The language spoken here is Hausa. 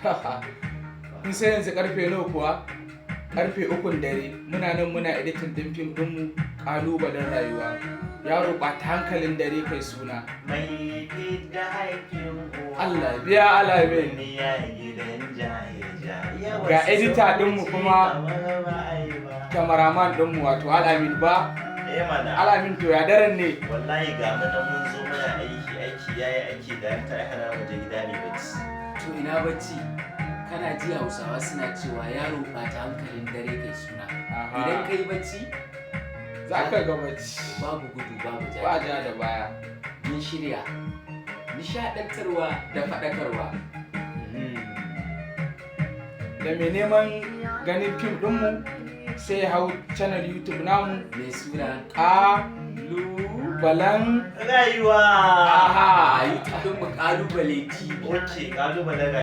Kun san yanzu karfe nawa kuwa? Karfe 3n dare. Muna nan muna editing din fim ɗinmu, Ƙalubalen Rayuwa. Yaro ɓata hankalin dare kai suna. Mai fidda haƙƙin uwa. Allah biya alamin. Duniya gidan jaye-jaye. Ga editor ɗinmu kuma. Kamar ba a yi ba. Cameraman ɗinmu, wato Al'amin ba. Eh mana. Al'amin, to ya daren ne? Wallahi ga mu nan mun zo muna aiki, aiki yayi aiki da ta hana mu je gida ne bacci. To ina bacci? Kana ji Hausawa suna cewa yaro ɓata hankalin dare kai suna. Idan kai bacci, Za ka ga bacci. Babu gudu babu ja. Ba ja da baya. Mun shirya nishaɗantarwa da faɗakarwa. Da mai neman ganin fim ɗinmu sai ya hau channel YouTube namu mai suna Ƙalubalen Rayuwa. Aha, YouTube ɗinmu, Ƙalubale TV. Ok, Ƙalubalen.